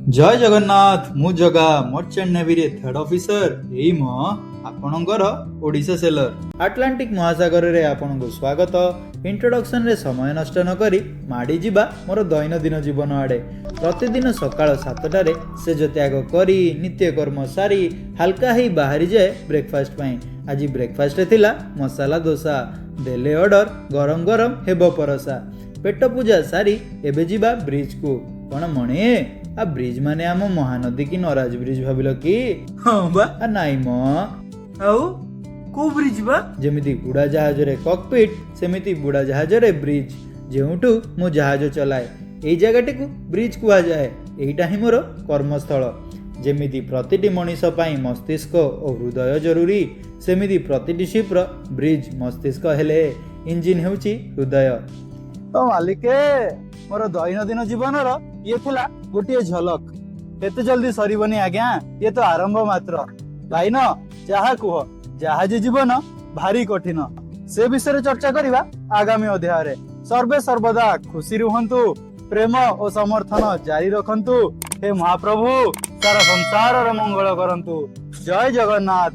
ଜୟ ଜଗନ୍ନାଥ। ମୁଁ Jaga, merchant ନେଭିରେ third officer. ଏଇ ମ ଆପଣଙ୍କର ଓଡ଼ିଶା ସେଲର। ଆଟଲାଣ୍ଟିକ ମହାସାଗରରେ ଆପଣଙ୍କୁ ସ୍ୱାଗତ। ଇଣ୍ଟ୍ରୋଡକ୍ସନରେ ସମୟ ନଷ୍ଟ ନ କରି ମାଡ଼ି ଯିବା ମୋର ଦୈନନ୍ଦିନ ଜୀବନ ଆଡ଼େ। ପ୍ରତିଦିନ ସକାଳ 7ଟାରେ ସେଜ ତ୍ୟାଗ କରି, ନିତ୍ୟକର୍ମ ସାରି, ହାଲକା ହେଇ ବାହାରିଯାଏ ବ୍ରେକଫାଷ୍ଟ ପାଇଁ। ଆଜି ବ୍ରେକଫାଷ୍ଟରେ ଥିଲା ମସାଲା ଦୋସା। ଦେଲେ ଅର୍ଡର, ଗରମ ଗରମ ହେବ ପରସା। ପେଟ ପୂଜା ସାରି ଏବେ ଯିବା ବ୍ରିଜକୁ। କଣ ମଣିଏ, ଆ ବ୍ରିଜ ମାନେ ଆମ ମହାନଦୀ କି ନରାଜ ବ୍ରିଜ ଭାବିଲ କି? ହଁ ବା। ଆ ନାଇଁ ମ। ଆଉ କୋଉ ବ୍ରିଜ ବା? ଯେମିତି ଉଡ଼ାଜାହାଜରେ କକପିଟ୍, ସେମିତି ବୁଡ଼ାଜାହାଜରେ ବ୍ରିଜ, ଯେଉଁଠୁ ମୁଁ ଜାହାଜ ଚଲାଏ। ଏଇ ଜାଗାଟିକୁ ବ୍ରିଜ କୁହାଯାଏ। ଏଇଟା ହିଁ ମୋର କର୍ମସ୍ଥଳ। ଯେମିତି ପ୍ରତିଟି ମଣିଷ ପାଇଁ ମସ୍ତିଷ୍କ ଓ ହୃଦୟ ଜରୁରୀ, ସେମିତି ପ୍ରତିଟି ସିପ୍ର ବ୍ରିଜ ମସ୍ତିଷ୍କ ହେଲେ ଇଞ୍ଜିନ୍ ହେଉଛି ହୃଦୟ। ତ ମାଲିକେ, ମୋର ଦୈନନ୍ଦିନ ଜୀବନର ଇଏ ଥିଲା ଗୋଟିଏ ଝଲକ। ଏତେ ଜଲ୍ଦି ସରିବନି ଆଜ୍ଞା, ଇଏ ତ ଆରମ୍ଭ ମାତ୍ର। ଭାଇନ, ଯାହା କୁହ, ଜାହାଜ ଜୀବନ ଭାରି କଠିନ। ସେ ବିଷୟରେ ଚର୍ଚ୍ଚା କରିବା ଆଗାମୀ ଅଧ୍ୟାୟରେ। ସର୍ବେ ସର୍ବଦା ଖୁସି ରୁହନ୍ତୁ, ପ୍ରେମ ଓ ସମର୍ଥନ ଜାରି ରଖନ୍ତୁ। ହେ ମହାପ୍ରଭୁ, ସାରା ସଂସାରର ମଙ୍ଗଳ କରନ୍ତୁ। ଜୟ ଜଗନ୍ନାଥ।